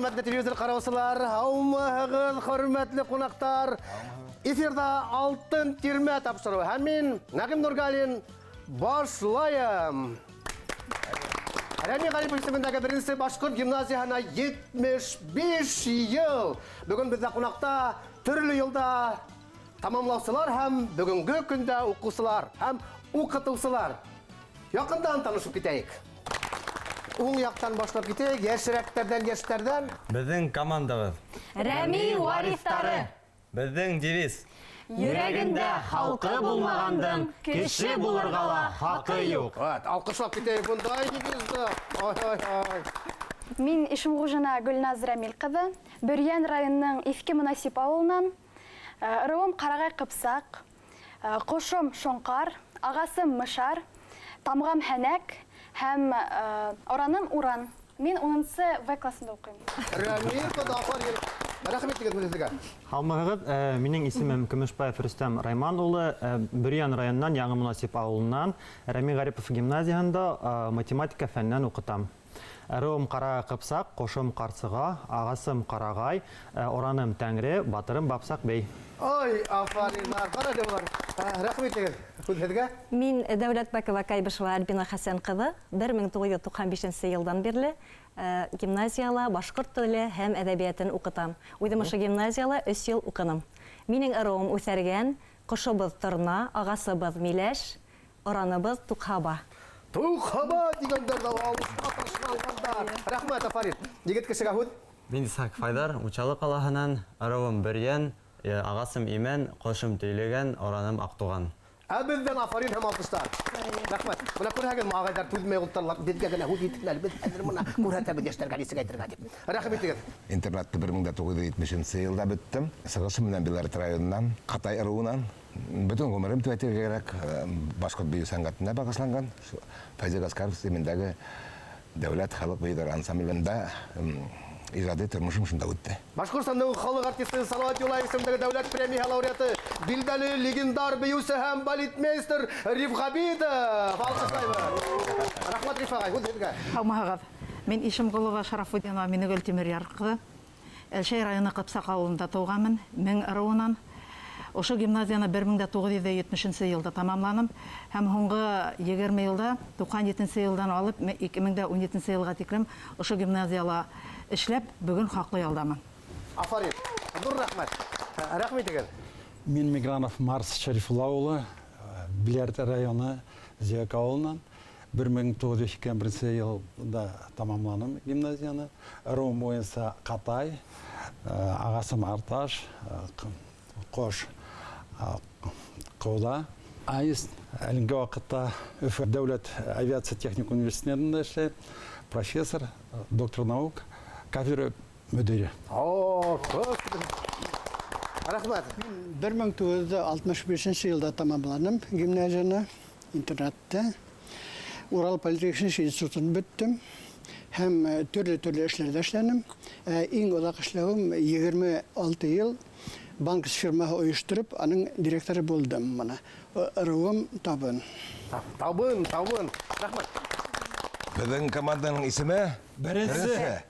Хөрмәтле телевизор ҡараусылар, һаумыһығыҙ, хөрмәтле ҡунаҡтар. Эфирҙа Алтын тирмә тапшырыуы һәм мин, Нәғим Нургалин, башлайым. Рәми Ғарипов исемендәге беренсе башҡорт гимназияһына 75 йыл. Бөгөн беҙҙә ҡунаҡта төрлө йылда тамамлаусылар һәм бөгөнгө көндә уҡыусылар һәм уҡытыусылар. Яҡындан танышып китәйек. Уң яҡтан башлап китәйек, йәшерәктәрҙән, йәштәрҙән. Беҙҙең командабыҙ. Рәми варифтары. Беҙҙең девиз. Йөрәгендә халҡы булмағандың кеше булырға ла хаҡы юҡ. Вот, алҡышлап китәйек бындай девизды. Ай-ай-ай. Мин Ишемғужина Гөлназ Рәмил ҡыҙы, Бөрйән районының Иҫке Монасип ауылынан. Ырыуым Ҡарағай Ҡыпсаҡ, ҡошом Шоңҡар, ағасым Мышар, тамғам Һәнәк һәм ораным Уран. Мин 10 В классында уҡыйым. Рәмил ҡыҙы, афарин. Рәхмәт итегеҙ һүҙегеҙгә. Һаумыһығыҙ, минең исемем Көмөшбаев Рөстәм Райман улы, Бөрйән районынан, Яңы Монасип ауылынан, Рәми Ғарипов гимназияһында математика фәненән уҡытам. Ырыуым Ҡара Ҡыпсаҡ, ҡошом Ҡарсыға, ағасым Ҡарағай, ораным Тәңре, батырым Бапсаҡ бей. Ой, афариндар, ҡара улар. Рәхмәт итегеҙ һүҙегеҙгә. Мин Дәүләтбәкова Кайбышева Альбина Хәсән ҡыҙы, 1995 йылдан бирле гимназияла башҡорт теле һәм әҙәбиәтен уҡытам. Үҙем ошо гимназияла 3 йыл уҡыным. Минең ырыуым Үҫәргән, ҡошобоҙ Торна, ағасыбыҙ Миләш, ораныбыҙ Туҡһаба. Туҡһаба тигәндәр ҙә алыҫҡа ташланғандар. Рәхмәт, афарин. Егет кешегә һүҙ. Мин Исхак Файҙар, Учалы ҡалаһынан, ырыуым Бөрйән, ағасым Имән, ҡошом Төйлөгән, ораным Аҡтуған. Ә беҙҙән афарин һәм алҡыштар. Рәхмәт. Бына күрһәгеҙ, ағайҙар түҙмәй ултыралар. Беҙгә генә һүҙ итһен әле, беҙ хәҙер бына күрһәтәбеҙ йәштәргә нисек әйтергә тип. Рәхмәт итегеҙ. Интернатты 1970 йылда бөттөм. Сығышым менән Белорет районынан, Ҡатай ырыуынан. Бөтөн ғүмерем тип әйтергә кәрәк, башҡорт бейеү сәнғәтенә бағышланған. Фәйзи Гаскаров исемендәге дәүләт халыҡ бейеүҙәр ансамблендә ижади тормошом шунда үтте. Башҡортостандың халыҡ артисты Салауат Юлаев исемендәге дәүләт премияһы лауреаты, билдәле легендар бейеүсе һәм балетмейстер Риф Ғәбитов. Алҡышлайбыҙ. Рәхмәт, Риф ағай, һүҙ һеҙгә. Һаумыһығыҙ. Мин Ишемғолова Шарафутдинова Минегөл Тимеръяр ҡыҙы. Әлшәй районы Ҡыпсаҡ ауылында тыуғанмын, Мең ырыуынан. Ошо гимназияны 1970 йылда тамамланым һәм һуңғы 20 йылда, 97 йылдан алып 2017 йылға тиклем ошо гимназияла эшләп, бөгөн хаҡлы ялдамын. Афарин. Ҙур рәхмәт. Рәхмәт итегеҙ. Мин Мигранов Марс Шәрифулла улы, Биләр районы Зияк ауылынан. 1921 йылда тамамланым гимназияны. Ырыуым буйынса Ҡатай, ағасым Арташ, ҡош Ҡыуҙа. Аист әлегә ваҡытта Өфө дәүләт авиация техник университетында эшләй, профессор, доктор наук, кафедра мөдире. О, күп. Рәхмәт. 1965 йылда тамамланым гимназияны, интернатта. Урал политехнический институтын бөттөм һәм төрлө-төрлө эшләрҙә эшләнем. Иң оҙаҡ эшләүем 26 йыл банк фирмаһы ойоштороп, аның директоры булдым. Мына ырыуым Табын. Табын, Табын. Рәхмәт. Беҙҙең команданың исеме Беренсе.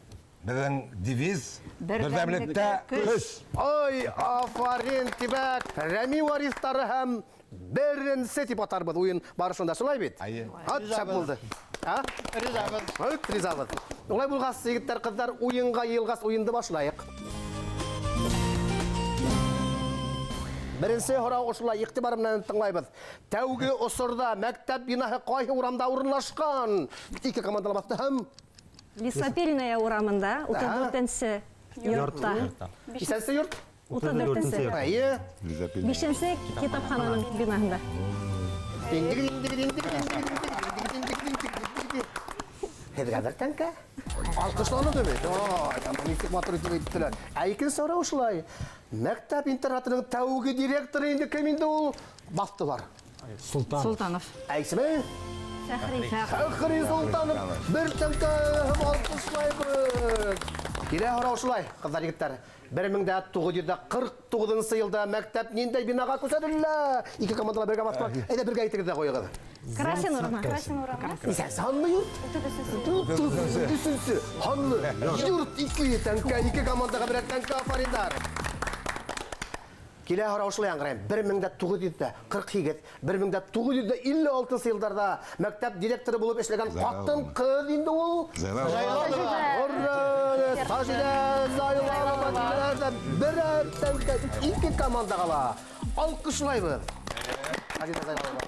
Беҙҙең девиз Берҙәмлектә Берҙәмлектә көс. көс. Ой, афарин, тибәк. Рәми варистары һәм беренсе тип атарбыҙ уйын барышында, шулай бит? Әйе. Ат шәп булды. А? Ризабыҙ. Ат, ризабыҙ. Улай булғас, егеттәр, ҡыҙҙар, уйынға йыйылғас, уйынды башлайыҡ. Беренсе һорау ошолай, иғтибар менән тыңлайбыҙ. Тәүге осорҙа мәктәп бинаһы ҡайһы урамда урынлашҡан? Ике командала баҫты һәм Лесопильная урамында, 34-нсе йортта. Нисәнсе йорт? 34-нсе. Әйе. Бишенсе китапхананың бинаһында. Һеҙгә бер тәңкә. Алҡышланы бит. Ай, ана нисек матур итеп әйттеләр. Ә икенсе һорау ошолай. Мәктәп интернатының тәүге директоры инде кем инде ул? Баҫтылар. Султанов. Султанов. Ә исеме? Фәхри. Фәхри Султанов. Бер тәңкә һәм алҡышлайбыҙ. Килә һорау шулай, ҡыҙҙар, егеттәр. 1949 йылда мәктәп ниндәй бинаға күсерелә? Ике командала бергә баҫтылар. Әйҙә бергә әйтегеҙ ҙә ҡуйығыҙ. Красин урамы. Красин урамы. Нисәнсе һанлы йорт? 33-нсе һанлы йорт. 2 тәңкә, ике командаға берәр тәңкә, афариндар. Килә һорау шулай яңғырайым. 1948, 1956 йылдарҙа мәктәп директоры булып эшләгән ҡатын-ҡыҙ инде ул. Зайлалова. Ура! Сажидә Зайлалова тигәннәр берәр тәңкә ике командаға ла. Алҡышлайбыҙ. Сажидә Зайлалова.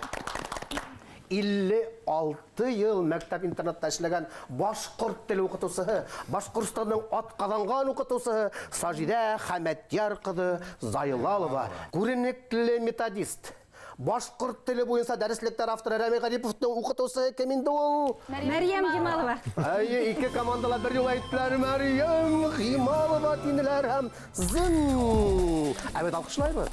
56 йыл мәктәп-интернатта эшләгән башҡорт теле уҡытыусыһы, Башҡортостандың атҡаҙанған уҡытыусыһы Сажидә Хәмәтйәр ҡыҙы Зайлалова, күренекле методист, башҡорт теле буйынса дәреслектәр авторы Рәми Ғариповтың уҡытыусыһы кем инде ул? Мәрйәм Ғималова. Әйе, ике командала бер юлы әйттеләр, Мәрйәм Ғималова тинеләр һәм зың. Ә бит алҡышлайбыҙ.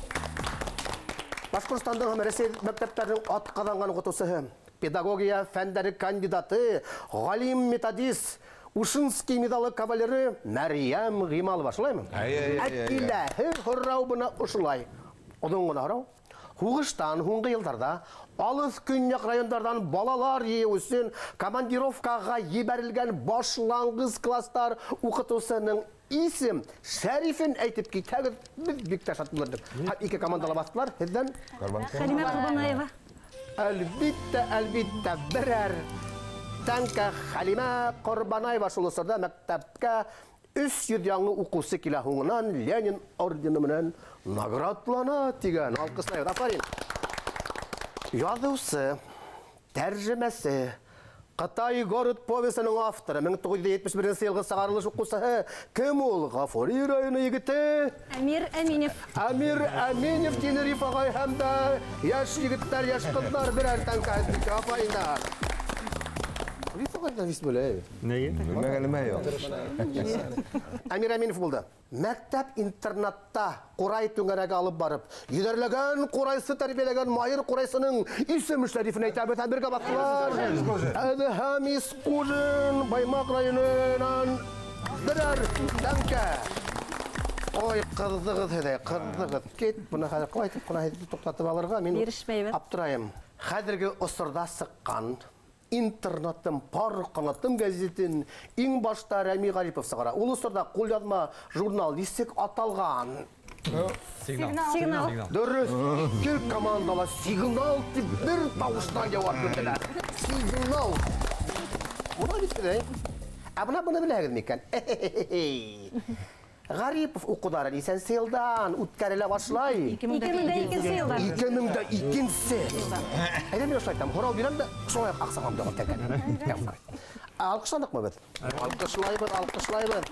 Башҡортостандың һәм Рәсәй мәктәптәренең атҡаҙанған уҡытыусыһы, педагогия фәндәре кандидаты, ғалим методист, Ушинский миҙалы кавалеры Мәрйәм Ғималова, шулаймы? Әйе, әйе, әйе. Ә киләһе һорау бына ошолай. Оҙон ғына һорау. Һуғыштан һуңғы йылдарҙа алыҫ көньяҡ райондарҙан балалар йыйыу өсөн командировкаға ебәрелгән башланғыс класстар уҡытыусының исем шәрифен әйтеп китһәгеҙ, беҙ бик тә шат булыр инек. Һәм ике командала баҫтылар, һеҙҙән Хәлимә Ҡорбанаева. Әлбиттә, әлбиттә, берәр тәңкә Хәлимә Ҡорбанаева. Шул осорҙа мәктәпкә 300 яңы уҡыусы килә, һуңынан Ленин ордены менән наградлана тигән. Алҡышлайбыҙ. Афарин. Яҙыусы, тәржемәсе, Ҡытай город повесының авторы, 1971 йылғы сығарылыш уҡыусыһы кем ул? Ғафури районы егете Әмир Әминев. Әмир Әминев тине Риф ағай һәм дә йәш егеттәр, йәш ҡыҙҙар берәр тәңкә әҙерлек. Афариндар. Риф ағай ҙа бисмилла. Нигә? Белмәгәнемә юҡ. Әмир Әминев булды. Мәктәп-интернатта ҡурай түңәрәге алып барып, йөҙәрләгән ҡурайсы тәрбиәләгән маһир ҡурайсының исем шәрифен әйтәбеҙ һәм бергә баҫтылар. Әҙһәм Исҡужин, Баймаҡ районынан берәр тәңкә. Ой, ҡыҙҙығыҙ һеҙ, ҡыҙҙығыҙ. Кит, бына хәҙер ҡалай итеп ҡына һеҙҙе туҡтатып алырға, мин Бирешмәйбеҙ. аптырайым. Хәҙерге осорҙа сыҡҡан Интернаттың пар ҡанатым гәзитен иң башта Рәми Ғарипов сығара. Ул осорҙа ҡулъяҙма журнал нисек аталған? Сигнал. Сигнал. Дөрөҫ, ике командала сигнал тип бер тауыштан яуап бирҙеләр. Сигнал. Бына бит кенә. Ә бына быны беләһегеҙ микән? Ғарипов уҡыуҙары нисәнсе йылдан үткәрелә башлай? Ике мең дә икенсе йылдан. Ике мең дә икенсе. Әйҙә, мин ошолай әйтәм, һорау бирәм дә, шулай уҡ аҡсағам да үтәгән. Алҡышланыҡмы беҙ? Алҡышлайбыҙ, алҡышлайбыҙ.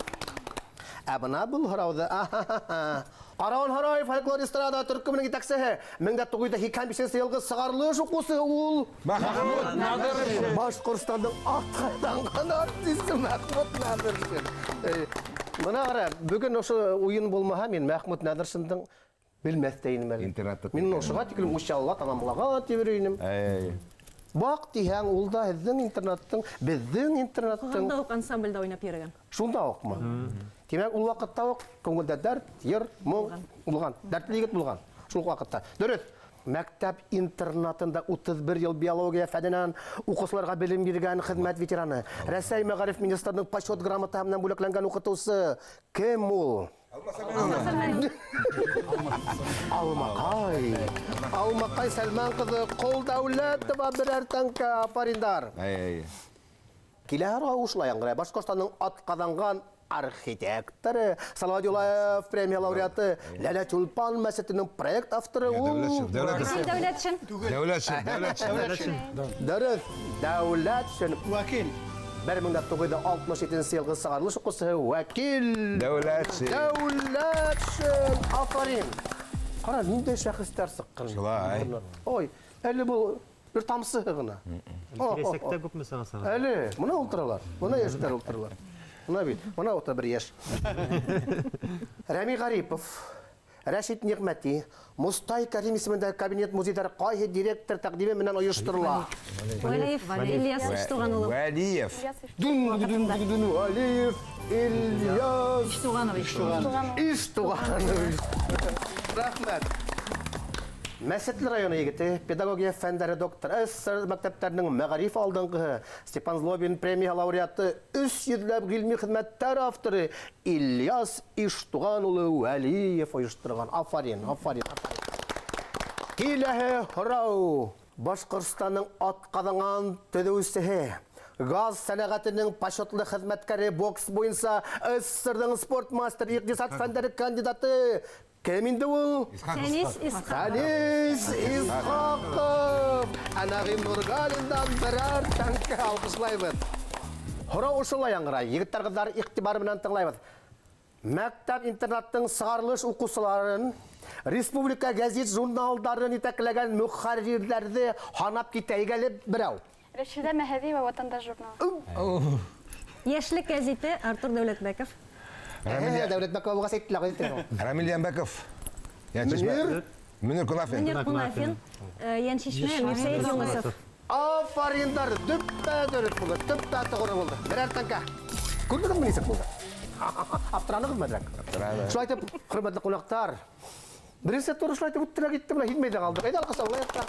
Ә бына был һорауҙы, ахахаха. Карауан Һарай фольклор эстрада төркөмөнөң етәксеһе, 1985 йылғы сығарылыш уҡыусыһы ул Мәхмүт Нәҙершин. Башҡортостандың атҡаҙанған артисы Мәхмүт Нәҙершин. Бына ҡара, бөгөн ошо уйын булмаһа, мин Мәхмүт Нәҙершиндең белмәҫ тә инем әле. Интернатта Мин ошоға тиклем Учалыла тамамлаған тип йөрөй инем. Әй. Баҡ тиһәң, ул да һеҙҙең интернаттың, беҙҙең интернаттың. Шунда уҡ ансамблдә уйнап йөрөгән. Шунда уҡмы? Тимәк, ул ваҡытта уҡ күңелдә дәрт, йыр, моң булған, дәртле егет булған шул ваҡытта. Дөрөҫ, мәктәп интернатында 31 йыл биология фәненән уҡыусыларға белем биргән хеҙмәт ветераны, Рәсәй мәғариф министрының почет грамотаһы менән бүләкләнгән уҡытыусы кем ул? Алмаҡай. Алмаҡай Сәлмән ҡыҙы Ҡолдәүләтова берәр тәңкә, афариндар. Әй, әй. Килә һорау ошолай яңғырай. Башҡортостандың атҡаҙанған архитекторы, Салават Юлаев премия лауреаты, Ләлә Тюльпан мәсетенең проект авторы ул. Дәүләтшин, Дәүләтшин. Дәүләтшин, Дәүләтшин. Дөрөҫ, Дәүләтшин. Вәкил. 1967 йылғы сығарылыш уҡыусыһы Вәкил. Дәүләтшин. Дәүләтшин, афарин. Ҡара, ниндәй шәхестәр сыҡҡан. Шулай. Ой, әле был бер тамсыһы ғына. Киләсәктә күпме сығасаҡ? Әле, бына ултыралар, бына йәштәр ултыралар. Бына бит, бына ултыра бер йәш. Рәми Ғарипов Рәшит Ниғмәти, Мостай Кәрим исемендәге кабинет музейҙары ҡайһы директор тәҡдиме менән ойошторола? Вәлиев Ильяс Иштуған улы. Вәлиев. Дун, дун, дун, дун, Вәлиев Ильяс Иштуғанович. Иштуғанович. Рәхмәт. Мәсетле районы егете, педагогия фәндәре докторы, СССР мәктәптәренең мәғариф алдынғыһы, Степан Злобин премия лауреаты, 300 ләп ғилми хеҙмәттәр авторы Ильяс Иштуған улы Вәлиев ойошторған. Афарин, афарин, афарин. Киләһе һорау. Башҡортостандың атҡаҙанған төҙөүсеһе, газ сәнәғәтенең почетлы хеҙмәткәре, бокс буйынса СССРҙың спорт мастеры, иҡтисад фәндәре кандидаты кем инде ул? Фәнис Исхаков. Фәнис Исхаков. Ә Нәғим Нургалиндан берәр тәңкә алҡышлайбыҙ. Һорау ошолай яңғырай. Егеттәр, ҡыҙҙар, иғтибар менән тыңлайбыҙ. Мәктәп-интернаттың сығарылыш уҡыусыларын, республика гәзит журналдарын етәкләгән мөхәррирҙәрҙе һанап китәйек әле берәү. Рәшидә Мәһәҙиева, Ватандаш журналы. Йәшлек гәзите, Артур Дәүләтбәков. Дәүләтбәков булғас әйтте лә, әйтте лә. Рамил Янбәков. Йәншишмә. Мөнир. Мөнир Кунафин. Мөнир Кунафин. Йәншишмә, Мирсәйет Юнысов. Афариндар, дөппә дөрөҫ булды, төппә тоғро булды. Берәр тәңкә. Күрҙегеҙме нисек булды? Аптыранығыҙмы әҙерәк? Аптыраны. Шулай итеп, хөрмәтле ҡунаҡтар, беренсе тур шулай итеп үтте лә китте, бына һиҙмәй ҙә ҡалдыҡ. Әйҙә, алҡышлап алайыҡ та.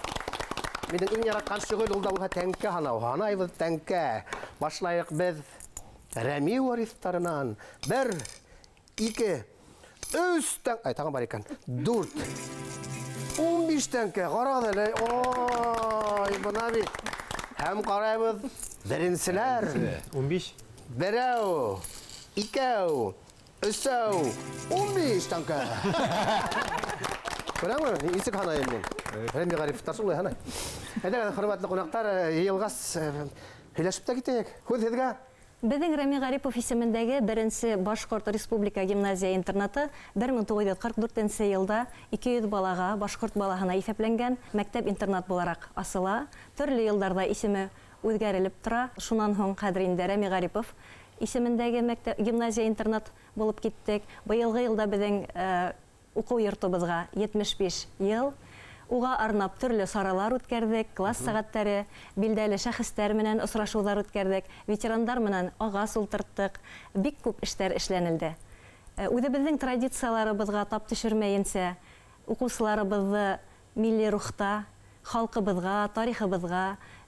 Минең иң яратҡан шөғөл ул да булһа тәңкә һанау. Һанайбыҙ тәңкә. Башлайыҡ беҙ Рәми вариҫтарынан. 1, 2, 3 тәңкә. Ай, тағын бар икән. 4, 15 тәңкә. Ҡарағыҙ әле. Ой, бына бит. Һәм ҡарайбыҙ беренселәр. 15. Берәү, икәү, өсәү, 15 тәңкә. Күрәңме? Нисек һанайым мин? Рәми Ғарифовтар шулай һанай. Әйҙәгеҙ, хөрмәтле ҡунаҡтар, йыйылғас, һөйләшеп тә китәйек. Һүҙ һеҙгә. Беҙҙең Рәми Ғарипов исемендәге беренсе Башҡорт Республика гимназия интернаты бер мең туғыҙ йөҙ ҡырҡ дүртенсе йылда 200 балаға, башҡорт балаһына иҫәпләнгән мәктәп-интернат булараҡ асыла. Төрлө йылдарҙа исеме үҙгәрелеп тора. Шунан һуң хәҙер инде Рәми Ғарипов исемендәге мәктәп гимназия интернат булып киттек. Быйылғы йылда беҙҙең уҡыу йортобоҙға 75 йыл. Уға арнап төрлө саралар үткәрҙек, класс сәғәттәре, билдәле шәхестәр менән осрашыуҙар үткәрҙек, ветерандар менән ағас ултырттыҡ, бик күп эштәр эшләнелде. Үҙебеҙҙең традицияларыбыҙға тап төшөрмәйенсә, уҡыусыларыбыҙҙы милли рухта, халҡыбыҙға, тарихыбыҙға,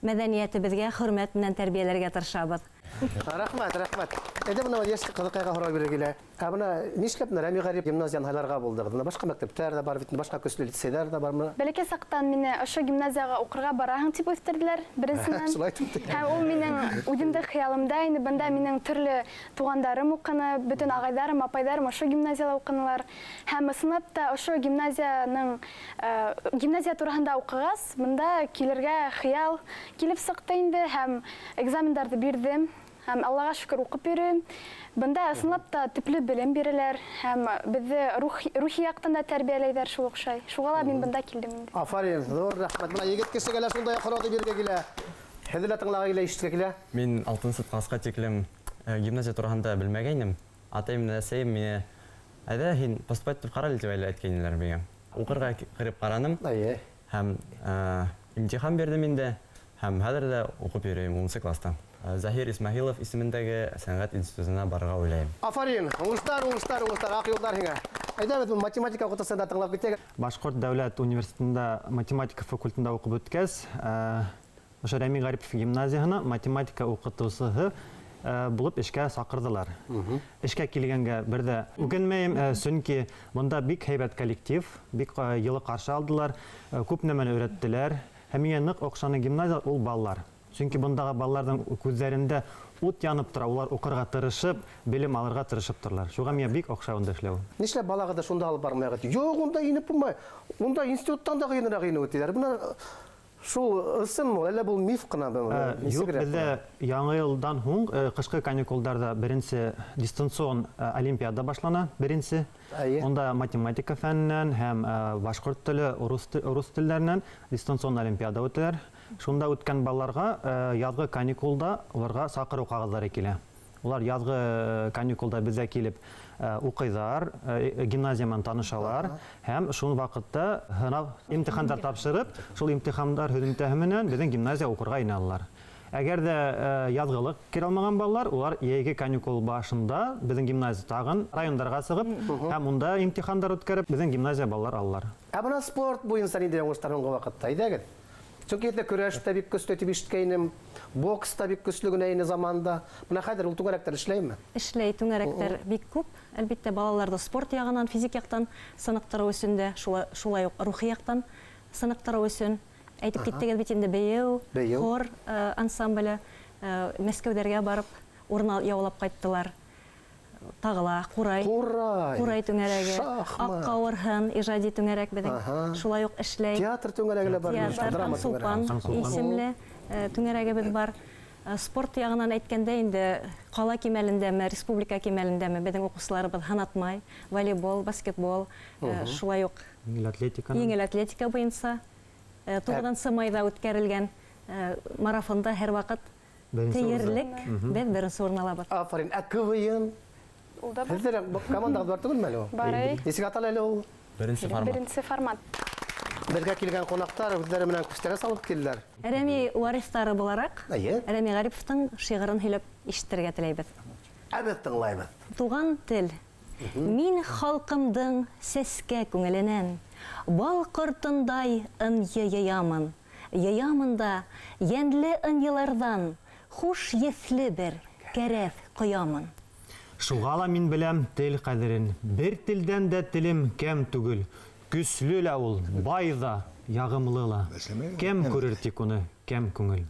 мәҙәниәтебеҙгә хөрмәт менән тәрбиәләргә тырышабыҙ. Рәхмәт, рәхмәт. Әйҙә, бына йәш ҡыҙыҡайға һорау бирергә килә. Ә бына нишләп бына Рәми Ғарипов гимназияны һайларға булдығыҙ? Бына башҡа мәктәптәр ҙә бар бит, башҡа көслө лицейҙар ҙә бар бына. Бәләкәй саҡтан мине ошо гимназияға уҡырға бараһың тип үҫтерҙеләр, беренсенән. Шулай итеп. Һәм ул минең үҙемдең хыялымда ине. Бында минең төрлө туғандарым уҡыны, бөтөн ағайҙарым, апайҙарым ошо гимназияла уҡынылар. Һәм ысынлап та ошо гимназия тураһында уҡығас, бында килергә хыял килеп сыҡты инде һәм экзамендарҙы бирҙем. Һәм Аллаға шөкөр уҡып йөрөйөм. Бында ысынлап та төплө белем бирәләр һәм беҙҙе рухи яҡтан да тәрбиәләйҙәр шул оҡшай. Шуға ла мин бында килдем инде. Афарин, ҙур рәхмәт. Бына егет кешегә лә шундай һорауҙы бирергә килә. Һеҙҙе лә тыңларға килә, ишетергә килә. Мин алтынсы класҡа тиклем гимназия тураһында белмәгәйнем. Атайым менән әсәйем мине, әйҙә һин поступать итеп ҡара әле тип әйткәйнеләр миңә. Уҡырға кереп ҡараным. Һәм имтихан бирҙем инде. Һәм хәҙер ҙә уҡып йөрөйөм унынсы класта. Заһир Исмәғилов исемендәге сәнғәт институтына барырға уйлайым. Афарин, уңыштар, уңыштар, уңыштар, аҡ юлдар һиңә. Әйҙә, беҙ математика уҡытыусыһын да тыңлап китәйек. Башҡорт дәүләт университетында математика факультетында уҡып үткәс, ошо Рәми Ғарипов гимназияһына математика уҡытыусыһы булып эшкә саҡырҙылар. Эшкә килгәнгә бер ҙә үкенмәйем, сөнки бында бик һәйбәт коллектив, бик йылы ҡаршы алдылар, күп нәмәне өйрәттеләр. Һәм миңә ныҡ оҡшаны гимназия ул балалар. Сөнки бындағы балаларҙың күҙҙәрендә ут янып тора, улар уҡырға тырышып, белем алырға тырышып торалар. Шуға миңә бик оҡшай унда эшләү. Нишләп балағыҙҙы шунда алып бармайғыҙ? Юҡ, унда инеп булмай. Унда институттан да ҡыйыныраҡ инеү тиҙәр. Бына шул ысынмы, әллә был миф ҡына был? Юҡ, Нисегерәк беҙҙә була? яңы йылдан һуң ҡышҡы каникулдарҙа беренсе дистанцион олимпиада башлана, беренсе. Унда математика фәненән һәм башҡорт теле, урыҫ телдәренән дистанцион олимпиада үтәләр. Шунда үткән балаларға яҙғы каникулда уларға саҡырыу ҡағыҙҙары килә. Улар яҙғы каникулда беҙҙә килеп уҡыйҙар, гимназия менән танышалар һәм шул ваҡытта һынау имтихандар тапшырып, шул имтихандар һөҙөмтәһе менән беҙҙең гимназия уҡырға инә алалар. Әгәр ҙә яҙғылыҡ килә алмаған балалар, улар йәйге каникул башында беҙҙең гимназия тағын райондарға сығып һәм унда имтихандар үткәреп, беҙҙең гимназия балалар алалар. Ә бына спорт буйынса ниндәй уңыштар һуңғы ваҡытта? Әйҙәгеҙ. Сөнки һеҙҙә көрәш тә бик көслө тип ишеткәйнем, бокс та бик көслө генә ине заманында. Бына хәҙер ул түңәрәктәр эшләйме? Эшләй, түңәрәктәр бик күп. Әлбиттә, балаларҙы спорт яғынан, физик яҡтан сыныҡтырыу өсөн дә, шулай уҡ рухи яҡтан сыныҡтырыу өсөн. Әйтеп киттегеҙ бит инде бейеү, хор ансамбле Мәскәүҙәргә барып урын яулап ҡайттылар. Тағыла, Ҡурай, Ҡурай түңәрәге, Аҡ ҡауырһын, ижади түңәрәк беҙҙең шулай уҡ эшләй. Театр түңәрәге лә бар, театр, Таңсулпан исемле түңәрәгебеҙ бар. Спорт яғынан әйткәндә инде ҡала кимәлендәме, республика кимәлендәме беҙҙең уҡыусыларыбыҙ һынатмай. Волейбол, баскетбол, шулай уҡ еңел атлетика буйынса 9 майҙа үткәрелгән марафонда һәр ваҡыт тейерлек беҙ беренсе урын алабыҙ. Афарин. Ә КВН? Һеҙҙең командағыҙ бар түгелме әле ул? Бар. Нисек атала әле ул? Беренсе формат. Беренсе формат. Беҙгә килгән ҡунаҡтар үҙҙәре менән күстәнәс алып килделәр. Рәми вариҫтары булараҡ, Рәми Ғариповтың шиғырын һөйләп ишетергә теләйбеҙ. Ә беҙ тыңлайбыҙ. Туған тел. Мин халҡымдың сәскә күңеленән бал ҡортондай ынйы йыямын. Йыямын да йәнле ынйыларҙан хуш еҫле бер кәрәҙ ҡоямын. Шуға ла мин беләм тел ҡәҙерен. Бер телдән дә телем кәм түгел. Көслө лә ул, бай ҙа, яғымлы ла. Кем күрер тик уны, кәм күңел.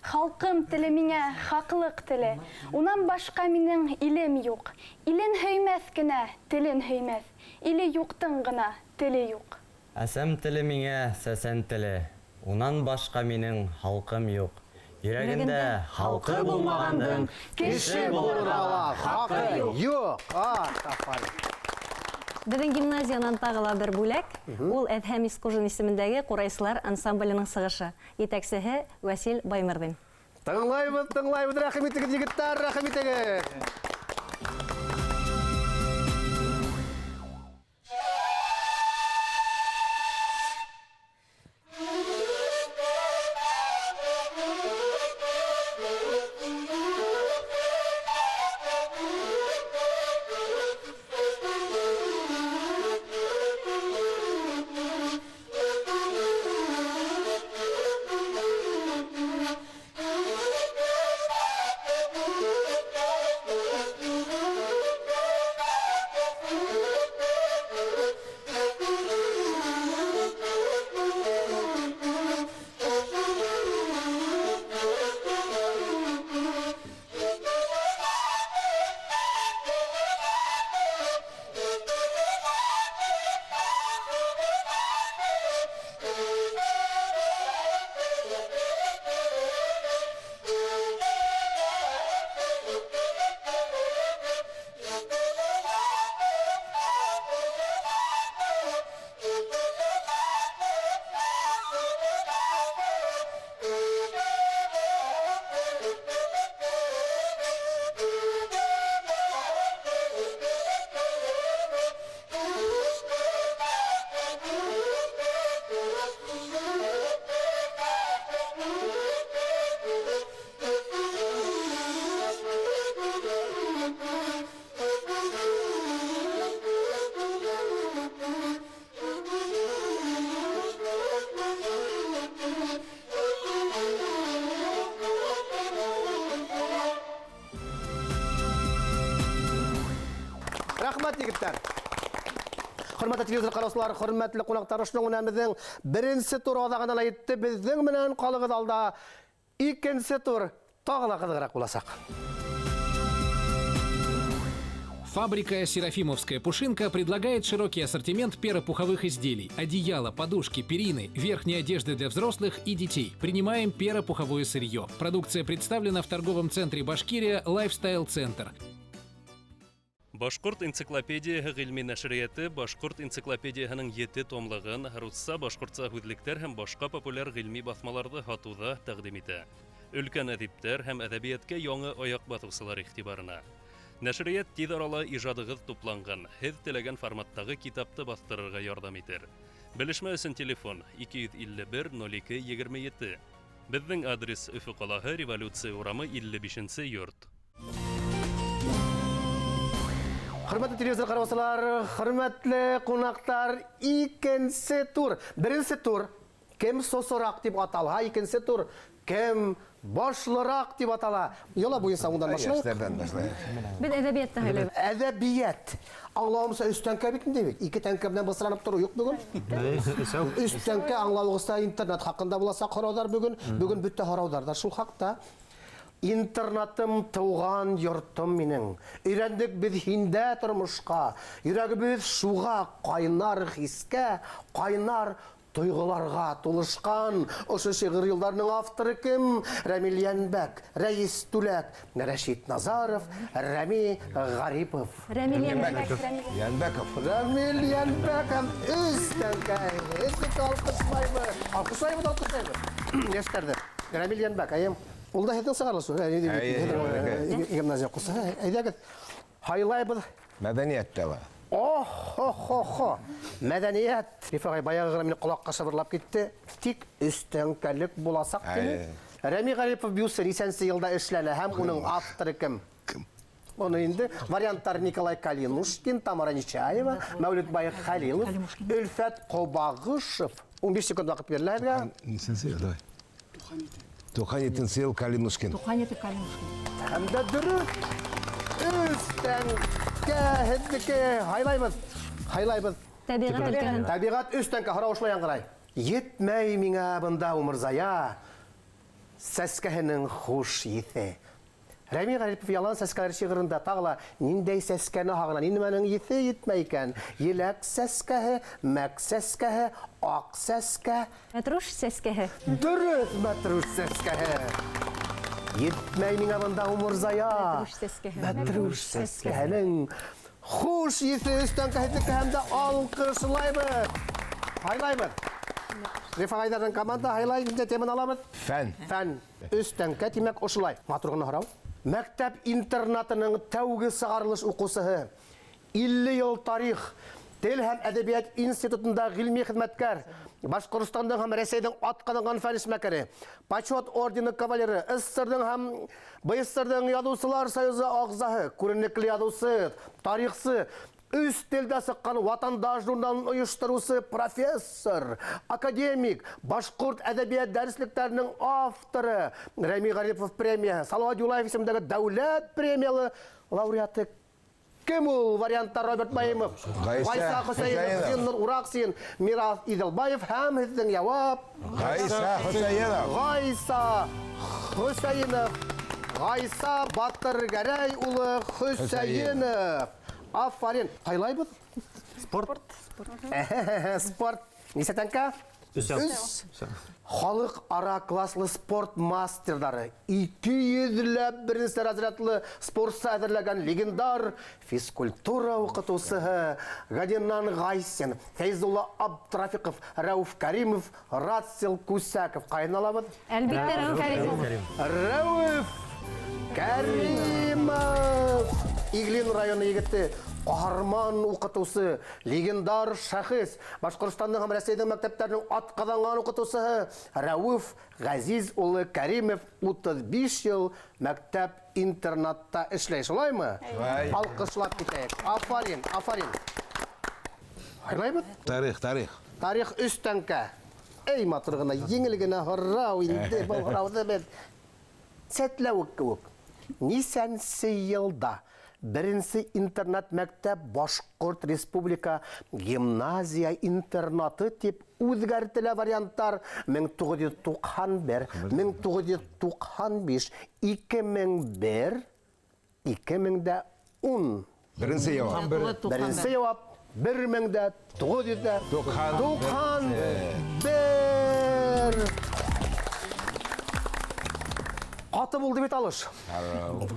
Халҡым теле миңә хаҡлыҡ теле. Унан башҡа минең илем юҡ. Илен һөймәҫ кенә, телен һөймәҫ. Иле юҡтың ғына теле юҡ. Әсәм теле миңә сәсән теле. Унан башҡа минең халҡым юҡ. Йөрәгендә халҡы булмағандың кеше булырға ла хаҡы юҡ. Афарин. Беҙҙең гимназиянан тағы ла бер бүләк. Ул Әҙһәм Искужин исемендәге Ҡурайсылар ансамбленең сығышы. Етәксеһе Вәсил Баймырҙин. Тыңлайбыҙ, тыңлайбыҙ. Рәхим итегеҙ, егеттәр, рәхим итегеҙ. Рәхмәт, егеттәр. Хөрмәтле телевизор ҡараусылар, хөрмәтле ҡунаҡтар, ошоноң менән беҙҙең беренсе тур аҙағына ла етте. Беҙҙең менән ҡалығыҙ алда икенсе тур тағы ла ҡыҙығыраҡ буласаҡ. Фабрика «Серафимовская пушинка» предлагает широкий ассортимент перопуховых изделий: одеяла, подушки, перины, верхней одежды для взрослых и детей. Принимаем перопуховое сырье. Продукция представлена в торговом центре «Башкирия» «Лайфстайл Центр». Башҡорт энциклопедияһы ғилми нәшриәте Башҡорт энциклопедияһының 7 томлығын русса, башҡортса һүҙлектәр һәм башҡа популяр ғилми баҫмаларҙы һатыуҙа тәҡдим итә. Өлкән әҙиптәр һәм әҙәбиәткә яңы аяҡ баҫыусылар иғтибарына. Нәшриәт тиҙ арала ижадығыҙ тупланған, һеҙ теләгән форматтағы китапты баҫтырырға ярҙам итер. Белешмә өсөн телефон 251 02 27. Беҙҙең адрес Өфө ҡалаһы, Революция урамы 55 йорт. Хөрмәтле телевизор ҡараусылар, хөрмәтле ҡунаҡтар, икенсе тур. Беренсе тур кем сосораҡ тип аталһа, икенсе тур кем башлыраҡ тип атала. Йола буйынса ундан башлайыҡ. Йәштәрҙән башлайыҡ. Беҙ әҙәбиәттән һөйләйбеҙ. Әҙәбиәт. Аңлауымса өс тәңкә бит инде бит. Ике тәңкә белән бысранып тороу юҡ бөгөн. Өс тәңкә аңлауығыҙса интернет хаҡында буласаҡ һорауҙар бөгөн. Бөгөн бөтә һорауҙар да шул хаҡта. Интернатым тыуған йортом минең. Өйрәндек беҙ һиндә тормошҡа. Йөрәгебеҙ шуға ҡайнар хискә, ҡайнар тойғоларға тулышҡан. Ошо шиғыр юлдарының авторы кем? Рәмил Йәнбәк, Рәис Түләк, Рәшит Назаров, Рәми Ғарипов. Рәмил Йәнбәк. Йәнбәков. Рәмил Йәнбәк өс тәңкә. Өс алҡышлайбыҙ. Алҡышлайбыҙ, алҡышлайбыҙ. Йәштәрҙе. Рәмил Йәнбәк, әйем. Ул да һеҙҙең сығарылыш. Гимназия уҡыусы. Әйҙәгеҙ, һайлайбыҙ. Мәҙәниәт тә бар. Ох-хо-хо-хо. Мәҙәниәт. Риф ағай баяғы ғына мине ҡолаҡҡа шыбырлап китте. Тик өҫтәңкәлек буласаҡ тине. Рәми Ғарипов бюсы нисәнсе йылда эшләнә һәм уның авторы кем? Кем? Уны инде варианттар Николай Калинушкин, Тамара Нечаева, Мәүлетбай Хәлилов, Өлфәт Ҡобағышев. 15 секунд ваҡыт бирелә һеҙгә. Нисәнсе йыл? Давай. Туҡһан етенсе йыл Калинушкин. Туҡһан ете Калинушкин. Һәм дә дөрөҫ. Өҫтәңкә һеҙҙеке. Һайлайбыҙ. Һайлайбыҙ. Тәбиғәт өлкәһен. Тәбиғәт өҫтәңкә һорау ошолай яңғырай. Етмәй миңә бында Умырзая сәскәһенең хуш еҫе. Рәми Ғарипов ялан сәскәләр шиғырында тағы ла ниндәй сәскәне һағына, нимәнең еҫе етмәй икән? Еләк сәскәһе, мәк сәскәһе, аҡ сәскә. Мәтрүш сәскәһе. Дөрөҫ, мәтрүш сәскәһе. Етмәй миңә бында Умырзая. Мәтрүш сәскәһе. Мәтрүш сәскәһенең хуш еҫе өҫтәңкәһеҙҙеке һәм дә алҡышлайбыҙ. Һайлайбыҙ. Риф ағайҙарҙың команда һайлай, инде теманы алабыҙ. Фән. Фән. Өҫтәңкә, тимәк, ошолай. Матур ғына һорау. Мәктәп интернатының тәүге сығарылыш уҡыусыһы, 50 йыл тарих, тел һәм әҙәбиәт институтында ғилми хеҙмәткәр, Башҡортостандың һәм Рәсәйҙең атҡаҙанған фән эшмәкәре, Почет ордены кавалеры, СССРҙың һәм БССРҙың яҙыусылар союзы ағзаһы, күренекле яҙыусы, тарихсы, өс телдә сыҡҡан Ватандаш журналын ойоштороусы профессор, академик, башҡорт әҙәбиәт дәреслектәренең авторы, Рәми Ғарипов премияһы, Салауат Юлаев исемендәге дәүләт премиялы лауреаты кем ул? Варианттар Роберт Наимов, Ғайса Ғайса Хөсәйенов, Хөсәйенов. Зиннур Ураксин, Мирас Иҙелбаев һәм һеҙҙең яуап Ғайса Хөсәйенов. Ғайса Хөсәйенов. Ғайса Батыргәрәй улы Хөсәйенов. Афарин. Һайлайбыҙ? Спорт. Спорт. Нисә тәңкә? Өсәү. Өс. Халыҡ ара класслы спорт мастерҙары, ике йөҙләп беренсе разрядлы спортсы әҙерләгән легендар физкультура уҡытыусыһы Гадинан Ғайсин, Фәйзулла Абдрафиҡов, Рәүф Кәримов, Рацил Күсәков. Ҡайын алабыҙ? Әлбиттә, Рәүф Кәримов. Рәүф Кәримов. Иглин районы егете, ҡаһарман уҡытыусы, легендар шәхес, Башҡортостандың һәм Рәсәйҙең мәктәптәренең атҡаҙанған уҡытыусыһы Рәүф Ғәзиз улы Кәримов 35 йыл мәктәп-интернатта эшләй. Шулаймы? Шулай. Алҡышлап китәйек. Афарин, афарин. Һайлайбыҙ? Тарих, тарих. Тарих өс тәңкә. Эй, матур ғына, еңел генә һорау инде. Был һорауҙы беҙ сәтләүек кеүек. Нисәнсе йылда беренсе интернат мәктәп Башҡорт Республика гимназия интернаты тип үҙгәртелә? Варианттар мең туғыҙ йөҙ туҡһан бер, мең туғыҙ йөҙ туҡһан биш, ике мең бер, ике мең дә ун. Беренсе яуап. Беренсе яуап бер мең дә туғыҙ йөҙ дә Туҡһан туҡһан бер. бер. Ҡаты булды бит алыш.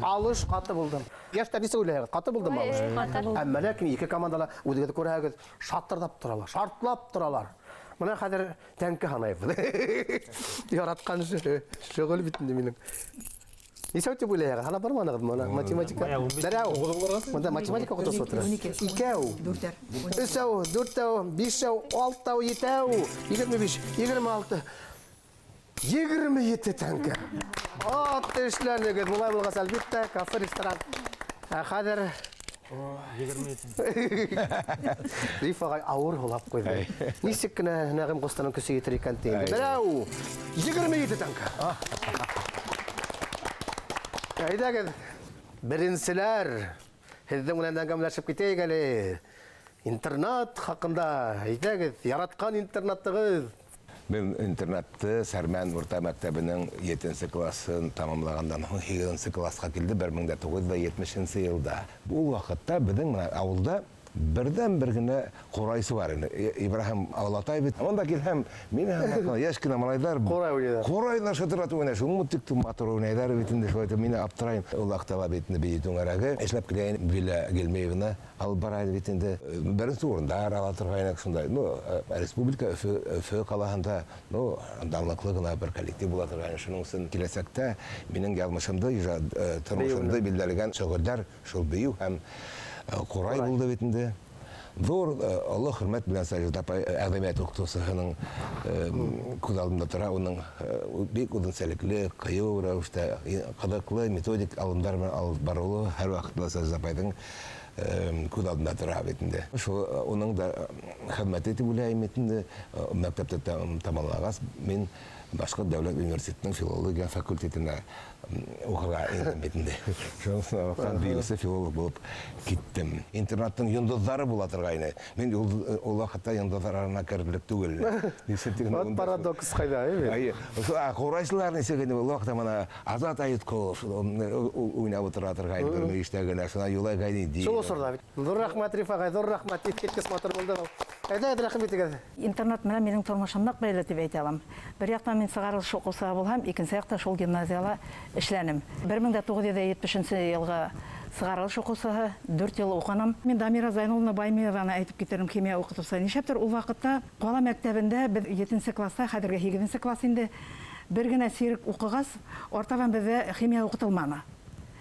Алыш ҡаты булды. Йәштәр нисек уйлайһығыҙ? Ҡаты булдымы алыш? Ҡаты булды. Әммә ләкин ике командала үҙегеҙ күрәһегеҙ, шатырҙап торалар, шартлап торалар. Мына хәҙер тәңкә һанайбыҙ. Яратҡан шөғөл бит инде минең. Нисәү тип уйлайһығыҙ? Һанап барманығыҙмы? Мына математика. Берәү. Мында математика уҡытыусы ултыра. Икәү. Дүртәр. Өсәү, дүртәү, бишәү, алтау, етәү, 25, 26, 27 тәңкә. Ат эшләнегеҙ. Былай булғас, әлбиттә, кафе, ресторан. Ә хәҙер Риф ағай ауыр һулап ҡуйҙы. Нисек кенә Нәғим ҡустының көсө етер икән ти инде. Берәү, 27 тәңкә. Әйҙәгеҙ, беренселәр, һеҙҙең менән әңгәмәләшеп китәйек әле. Интернат хаҡында, әйҙәгеҙ, яратҡан интернатығыҙ. Мин интернатты Сәрмән урта мәктәбенең 7-нсе классын тамамлағандан һуң 8-нсе классҡа килде 1970 йылда. Ул ваҡытта беҙҙең менән ауылда берҙән-бер генә ҡурайсы бар ине. Ибраһим Аулатай бит. Унда килһәм, мин һәм йәш кенә малайҙар ҡурай уйнайҙар. Ҡурайҙар шытыратып уйнай. Шуның тик матур уйнайҙар бит инде. Шулай итеп мин аптырайым. Ул ваҡытта ла бит инде бейеү түңәрәге эшләп килә ине. Виля Гилмеевна алып бара ине бит инде. Беренсе урындар ала торғайныҡ шундай. Республика Өфө ҡалаһында, данлыҡлы ғына бер коллектив була торғайны. Шуның өсөн киләсәктә минең яҙмышымды, тормошомдо билдәләгән шөғөлдәр шул бейеү һәм ҡурай булды бит инде. Ҙур оло хөрмәт белән Сажида апай әҙәбиәт уҡытыусыһының күҙ алдында тора. Уның бик үҙенсәлекле, ҡыйыу рәүештә, ҡыҙыҡлы методик алымдар менән алып барыуы һәр ваҡытта Сажида апайҙың күҙ алдында тора бит инде. Шул уның да хеҙмәте тип уйлайым бит инде. Мәктәптә тамамлағас, мин Башҡорт дәүләт университетының филология факультетына уҡырға индем бит инде. Шуның бейеүсе филолог булып киттем. Интернаттың йондоҙҙары була торғайны. Мин ул ваҡытта йондоҙҙар араһына керерлек түгел. Нисек тигән Вот унда парадокс ҡайҙа, әйе бит? Әйе. Ошо, ҡурайсылар нисек инде ул ваҡытта мына Азат Айытҡолов уйнап ултыра торғайны бер мөйөштә генә. Шунан Юлай Ғәйнетдинов. Шул осорҙа бит. Ҙур рәхмәт, Риф ағай, ҙур рәхмәт. Иҫ киткес матур булды был. Әйҙә, әйҙә, рәхим итегеҙ. Интернат менән минең тормошом ныҡ бәйле тип әйтә алам. Бер яҡтан мин сығарылыш уҡыусыһы булһам, икенсе яҡта шул гимназияла эшләнем. Бер мең дә туғыҙ йөҙ етмешенсе йылғы сығарылыш уҡыусыһы, 4 йыл уҡыным. Мин Дамира Зайнулловна Баймиеваны әйтеп китерем, химия уҡытыусыһы. Нишләптер ул ваҡытта ҡала мәктәбендә беҙ 7-нсе класста, хәҙерге 8-нсе класс инде, бер генә сирек уҡығас, артабан беҙҙә химия уҡытылманы.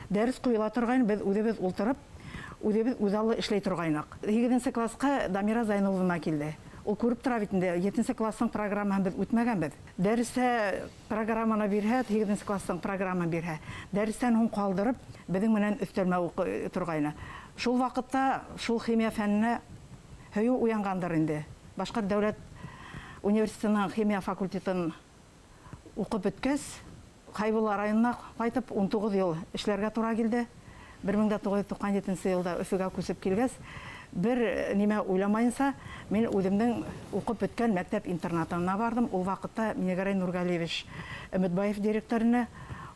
Дәрес ҡуйыла торғайны, беҙ үҙебеҙ ултырып, үҙебеҙ үҙаллы эшләй торғайныҡ. 8-нсе классҡа Дамира Зайнулловна килде. Ул күреп тора бит инде, 7-нсе класстың программаһын беҙ үтмәгәнбеҙ. Дәрестә программаны бирһә, 8-нсе класстың программаһын бирһә, дәрестән һуң ҡалдырып, беҙҙең менән өҫтәлмә уҡый торғайны. Шул ваҡытта шул химия фәненә һөйөү уянғандыр инде. Башҡорт дәүләт университетының химия факультетын уҡып бөткәс, Хәйбулла районына ҡайтып 19 йыл эшләргә тура килде. Бер мең дә туғыҙ йөҙ туҡһан етенсе йылда Өфөгә күсеп килгәс, бер нимә уйламайынса, мин үҙемдең уҡып бөткән мәктәп интернатына барҙым. Ул ваҡытта Минегәрәй Нургалиевич Өмөтбаев директорына,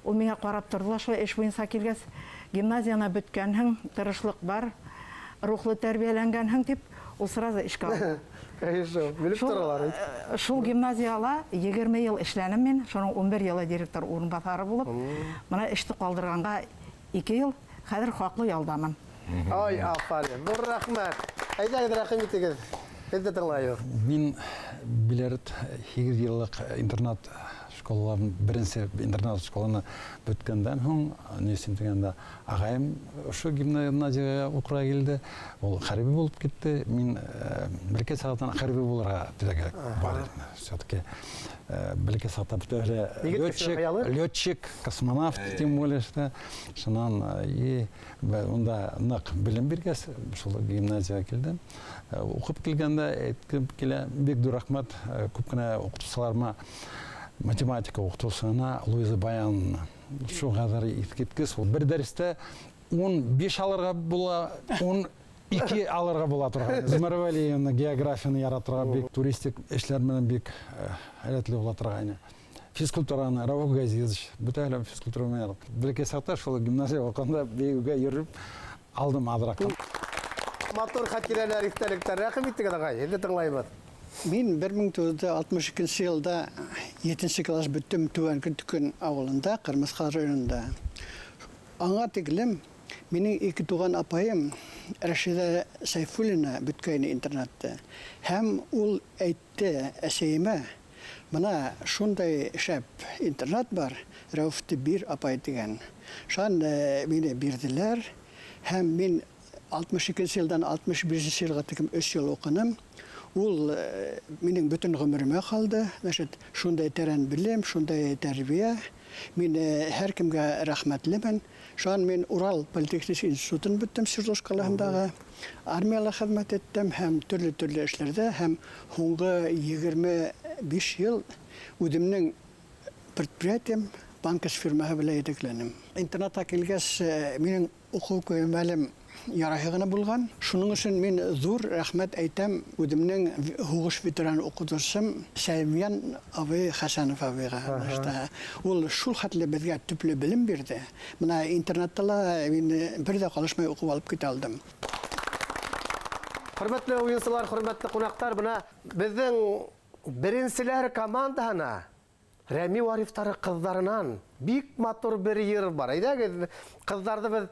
ул миңә ҡарап торҙо ла шулай эш буйынса килгәс, гимназияны бөткәнһең, тырышлыҡ бар, рухлы тәрбиәләнгәнһең тип, ул сразу эшкә алды. Әйе, шул, белеп торалар бит. Шул гимназияла 20 йыл эшләнем мин, шуның 11 йылы директор урынбаҫары булып, мына эште ҡалдырғанға 2 йыл, хәҙер хаҡлы ялдамын. Ай, афарин, ҙур рәхмәт. Әйҙәгеҙ, рәхим итегеҙ. Беҙ ҙә тыңлайбыҙ. Мин Биләрет 8 йыллыҡ интернат школаларын, беренсе интернат школаны бөткәндән һуң, ни өсөн тигәндә, ағайым ошо гимназияға уҡырға килде. Ул хәрби булып китте. Мин бәләкәй саҡтан хәрби булырға теләге бар ине. Все-таки бәләкәй саҡта бөтәһе лә Егет кеше хыялы? летчик, космонавт, тем более, что шунан и унда ныҡ белем биргәс, шул гимназияға килдем. Уҡып килгәндә әйткем килә, бик ҙур рәхмәт күп кенә уҡытыусыларыма, математика уҡытыусыһына Луиза Баяновна. Шул ҡәҙәр иҫ киткес. Ул бер дәрестә 15 алырға була, 12 алырға була торған. Зумар Вәлиевна географияны яратырға бик, туристик эшләр менән бик һәләтле була торғайны. Физкультураны Рауф Газизович, бөтәһе лә физкультура менән яратты. Бәләкәй саҡта шул гимназия уҡығанда бейеүгә йөрөп алдым аҙыраҡ. Матур хатирәләр, иҫтәлектәр. Рәхим итегеҙ, ағай, һеҙҙе тыңлайбыҙ. Мин бер мең туғыҙ йөҙ алтмыш икенсе йылда 7-нсе класс бөттөм Түбән Көнтөкөн ауылында, Ҡырмыҫҡа районында. Аңа тиклем Минең ике туған апайым Рәшиҙә Сәйфуллина бөткәйне интернатты. Һәм ул әйтте әсәйемә, мына шундай шәп интернат бар, Рәүефте бир апай тигән. Шунан мине бирҙеләр һәм мин 62 йылдан 65 йылға тиклем 3 йыл уҡыным. Ул минең бөтөн ғүмеремә ҡалды. Значит, шундай тәрән белем, шундай тәрбиә. Мин һәр кемгә рәхмәтлемен. Шунан мин Урал политехник институтын бөттөм Свердловск ҡалаһындағы. Армияла хеҙмәт иттем һәм төрлө-төрлө эшләрҙә һәм һуңғы 25 йыл үҙемдең предприятием банкес фирмаһы белән етәкләнем. Интернатҡа килгәс, минең уҡыу көймәлем ярайһы ғына булған. Шуның өсөн мин ҙур рәхмәт әйтәм үҙемдең һуғыш ветераны уҡытыусым Сәймйән абый Хәсәнов абыйға. Ул шул хәтле беҙгә төплө белем бирҙе. Мына интернатта ла мин бер дә ҡалышмай уҡып алып китә алдым. Хөрмәтле уйынсылар, хөрмәтле ҡунаҡтар, бына беҙҙең беренселәр командаһына Рәми Варифтары ҡыҙҙарынан бик матур бер йыр бар. Әйҙәгеҙ, ҡыҙҙарҙы беҙ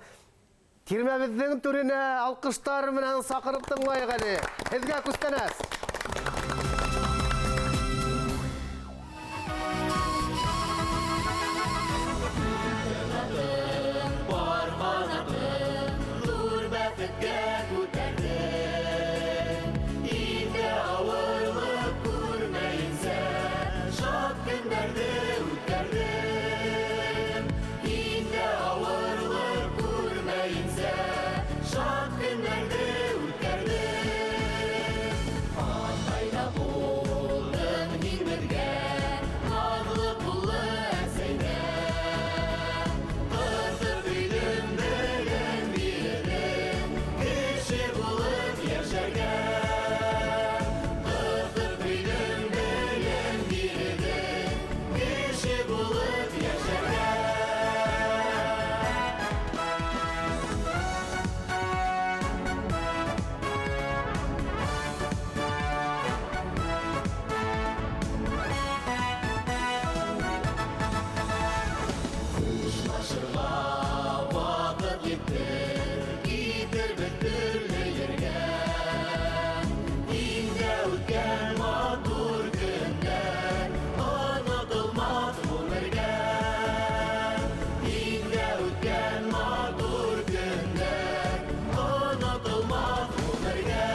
тирмәбеҙҙең түренә алҡыштар менән саҡырып тыңлайыҡ әле. Һеҙгә күстәнәс. Бар ҡанатым, ҙур бәхеткә күтәрҙем. Инде ауырлыҡ күрмәйенсә, шат көндәрҙе үткәрҙем. Инде ауырлыҡ күрмәйенсә, шат көндәрҙе үткәрҙем. Атай да булдың һин беҙгә, наҙлы ҡуллы әсәйҙә. Ҡыҫып өйҙөң белем бирҙең, кеше булып йәшәргә. Ҡыҫып өйҙөң белем бирҙең, кеше булып йәшәргә. Хушлашырға ваҡыт етте, китербеҙ төрлө ергә. Инде үткән матур көндәр онотолмаҫ ғүмергә. Инде үткән матур көндәр онотолмаҫ ғүмергә.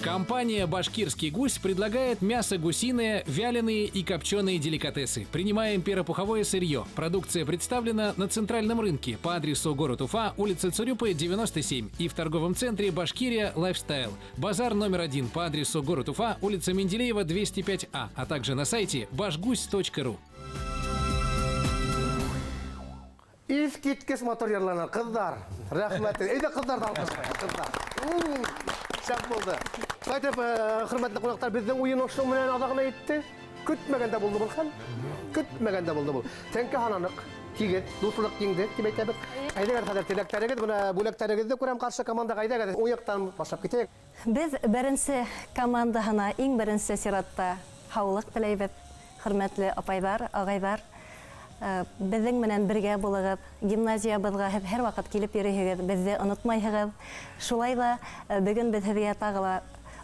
Компания «Башкирский гусь» предлагает мясо гусиное, вяленые и копченые деликатесы. Принимаем перопуховое сырье. Продукция представлена на центральном рынке по адресу город Уфа, улица Цурюпы, 97 и в торговом центре «Башкирия Лайфстайл». Базар номер 1 по адресу город Уфа, улица Менделеева, 205А, а также на сайте башгусь.ру. Иҫ киткес матур йырланы, ҡыҙҙар. Рәхмәт. Әйҙә ҡыҙҙарҙы алҡышлайыҡ, ҡыҙҙар. Шәп булды. Шулай итеп, хөрмәтле ҡунаҡтар, беҙҙең уйын ошоноң менән аҙағына етте. Көтмәгәндә булды был хәл. Көтмәгәндә булды был. Тәңкә һананыҡ, тигеҙ, дуҫлыҡ еңде, тип әйтәбеҙ. Әйҙәгеҙ хәҙер теләктәрегеҙ, бына бүләктәрегеҙҙе күрәм ҡаршы командаға. Әйҙәгеҙ, уң яҡтан башлап китәйек. Беҙ беренсе командаһына иң беренсе сиратта һаулыҡ теләйбеҙ, хөрмәтле апайҙар, ағайҙар. Беҙҙең менән бергә булығыҙ, гимназиябыҙға һеҙ һәр ваҡыт килеп йөрөйһөгөҙ, беҙҙе онотмайһығыҙ. Шулай ҙа бөгөн беҙ һеҙгә тағы ла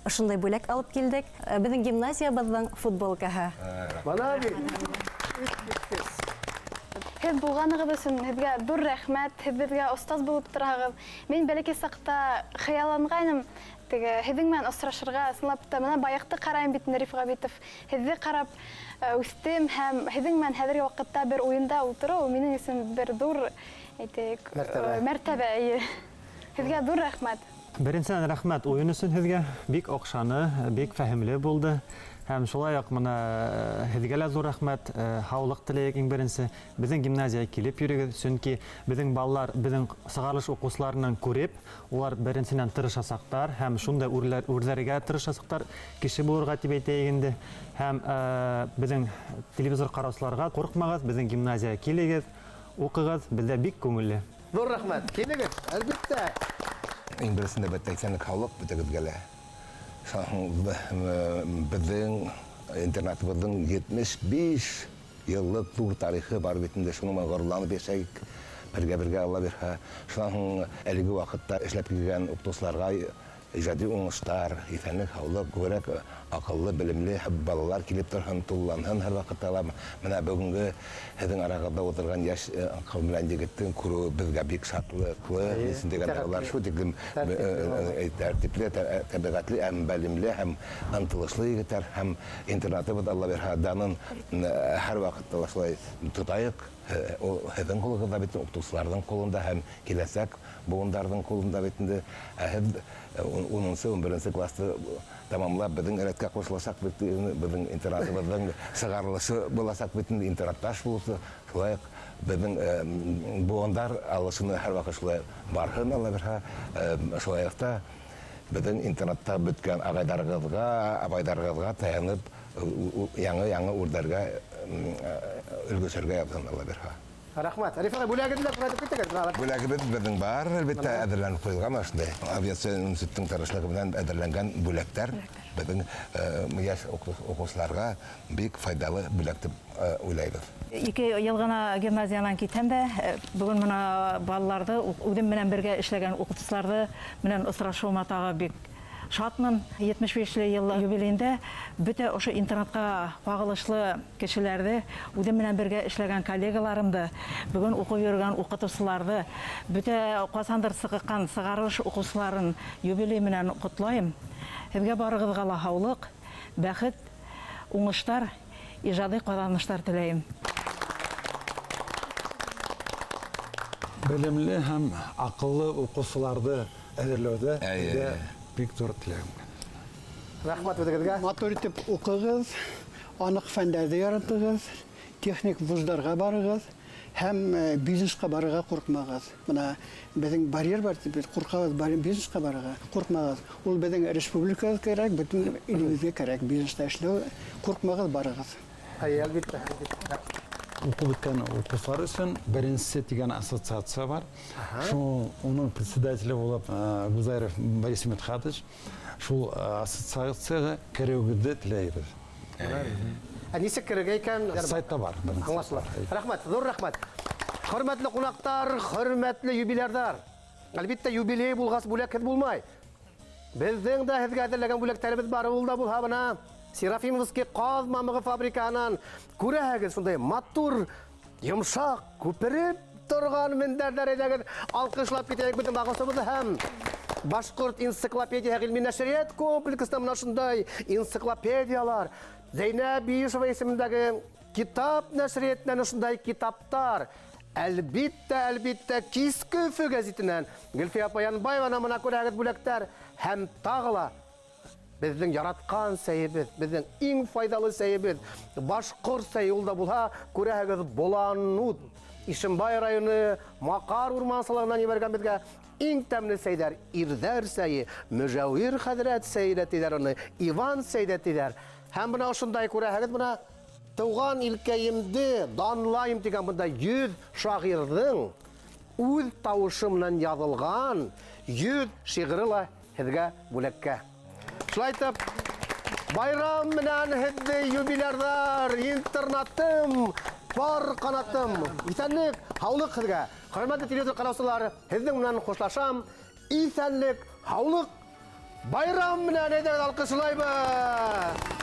ошондай бүләк алып килдек. Беҙҙең гимназиябыҙҙың футболкаһы. Бына бит. Һеҙ булғанығыҙ өсөн һеҙгә ҙур рәхмәт, һеҙ беҙгә остаз булып тораһығыҙ. Мин бәләкәй саҡта хыялланғайным, теге һеҙҙең менән осрашырға, ысынлап та бына баяҡты ҡарайым бит, Риф Ғәбитов. Һеҙҙе ҡарап үҫтем һәм һеҙҙең менән хәҙерге ваҡытта бер уйында ултырыу минең өсөн бер ҙур, әйтәйек, Мәртәбә. мәртәбә, эйе. Һеҙгә ҙур рәхмәт. Беренсенән рәхмәт уйын өсөн һеҙгә, бик оҡшаны, бик фәһемле булды. Һәм шулай уҡ бына һеҙгә лә ҙур рәхмәт, һаулыҡ теләйек иң беренсе. Беҙҙең гимназияға килеп йөрөгөҙ, сөнки беҙҙең балалар, беҙҙең сығарылыш уҡыусыларынан күреп, улар беренсенән тырышасаҡтар һәм шундай үрләргә тырышасаҡтар, кеше булырға тип әйтәйек инде. Һәм беҙҙең телевизор ҡараусыларға ҡурҡмағыҙ, беҙҙең гимназияға килегеҙ, уҡығыҙ, беҙҙә бик күңелле. Ҙур рәхмәт. Килегеҙ, әлбиттә. Иң беренсендә бит исәнлек һаулык бөтәгеҙгә лә. Беҙҙең интернатыбыҙҙың 75 йыллыҡ ҙур тарихы бар бит инде, шуның менән ғорурланып йәшәйек. Бергә-бергә Алла бирһә. Шунан һуң әлеге ваҡытта эшләп килгән уҡытыусыларға ижади уңыштар, иҫәнлек, һаулыҡ, күберәк аҡыллы, белемле балалар килеп торһон, тулыланһын һәр ваҡытта ла. Мына бөгөнгө һеҙҙең арағыҙҙа ултырған йәш ҡыҙ менән егеттең күреүе беҙгә бик шатлыҡлы. Ни тигәндә, улар шул тиклем тәртипле, тәбиғәтле, һәм белемле, һәм ынтылышлы егеттәр, һәм интернатыбыҙ Алла бирһә данын һәр ваҡытта ла шулай тотайыҡ. Ул һеҙҙең ҡулығыҙҙа бит, уҡытыусыларҙың ҡулында һәм киләсәк быуындарҙың ҡулында бит инде. Ә һеҙ 10-нсы, 11-нсе класты тамамлап беҙҙең рәткә ҡушыласаҡ бит, беҙҙең интернатыбыҙҙың сығарылышы буласаҡ бит инде, интернатташ булыусы. Шулай уҡ беҙҙең быуындар алышыны һәр ваҡыт шулай барһын, Алла бирһә. Шулай уҡ та беҙҙең интернатта бөткән ағайҙарығыҙға, апайҙарығыҙға таянып яңы-яңы үрҙәргә өлгәшергә яҙһын, Алла бирһә. Рәхмәт. Риф ағай, бүләгегеҙҙе лә күрһәтеп китегеҙ. Бүләгебеҙ беҙҙең бар, әлбиттә, әҙерләнеп ҡуйылған ошондай. Авиация институтының тырышлығы менән әҙерләнгән бүләктәр беҙҙең йәш уҡыусыларға бик файҙалы бүләк тип уйлайбыҙ. 2 йыл ғына гимназиянан китһәм дә, бөгөн мына балаларҙы, үҙем менән бергә эшләгән уҡытыусыларҙы менән осрашыуыма тағы бик шатмын. 75 йыл юбилейында бөтә ошо интернатҡа ҡағылышлы кешеләрҙе, үҙем менән бергә эшләгән коллегаларымды, бөгөн уҡып йөрөгән уҡытыусыларҙы, бөтә ҡасандыр сыҡҡан сығарылыш уҡыусыларын юбилей менән ҡотлайым. Һеҙгә барығыҙға ла һаулыҡ, бәхет, уңыштар, ижади ҡаҙаныштар теләйем. Белемле һәм аҡыллы уҡыусыларҙы әҙерләүҙә бик ҙур теләгем. Рәхмәт үҙегеҙгә. Матур итеп уҡығыҙ, аныҡ фәндәрҙе яратығыҙ, техник вуздарға барығыҙ һәм бизнесҡа барырға ҡурҡмағыҙ. Бына беҙҙең барьер бар тип беҙ ҡурҡабыҙ бизнесҡа барырға. Ҡурҡмағыҙ. Ул беҙҙең республикаға кәрәк, бөтөн илебеҙгә кәрәк бизнеста эшләү. Ҡурҡмағыҙ, барығыҙ. Әйе, әлбиттә, әлбиттә. Уҡып бөткән уҡыусылар өсөн беренсе тигән ассоциация бар. Шул уның председателе булып Гузайров Борис Мидхатович. Шул ассоциацияға кереүегеҙҙе теләйбеҙ. Ә нисек керергә икән? Сайтта бар. Аңлашыла. Рәхмәт, ҙур рәхмәт. Хөрмәтле ҡунаҡтар, хөрмәтле юбилярҙар. Әлбиттә, юбилей булғас бүләкһеҙ булмай. Беҙҙең дә һеҙгә әҙерләгән бүләктәребеҙ бар. Ул да булһа бына Серафимовский ҡаҙ мамығы фабрикаһынан күрәһегеҙ, шундай матур, йомшаҡ, күпереп торған мендәрҙәр. Әйҙәгеҙ, алҡышлап китәйек беҙҙең бағыусыбыҙҙы һәм Башҡорт энциклопедия ғилми нәшриәт комплексында мына шундай энциклопедиялар, Зәйнәб Биишева исемендәге китап нәшриәтенән ошондай китаптар. Әлбиттә, әлбиттә, Киске Өфө гәзитенән Гөлфиә апай Янбаеванан мына күрәһегеҙ бүләктәр һәм тағы ла беҙҙең яратҡан сәйебеҙ, беҙҙең иң файҙалы сәйебеҙ, башҡорт сәйе, ул да булһа, күрәһегеҙ, Боланут, Ишембай районы Маҡар урмансылығынан ебәргән беҙгә иң тәмле сәйҙәр, ирҙәр сәйе, Мөжәүир хәҙрәт сәйе лә тиҙәр уны, Иван сәй ҙә тиҙәр. Һәм бына ошондай күрәһегеҙ, бына тыуған илкәйемде данлайым тигән бында 100 шағирҙың үҙ тауышы менән яҙылған 100 шиғыры ла һеҙгә бүләккә. Шулай итеп, байрам менән һеҙҙе, юбилярҙар, интернатым, пар ҡанатым. Иҫәнлек, һаулыҡ һеҙгә. Хөрмәтле телевизор ҡараусылар, һеҙҙең менән хушлашам. Иҫәнлек, һаулыҡ, байрам менән әйҙәгеҙ алҡышлайбыҙ.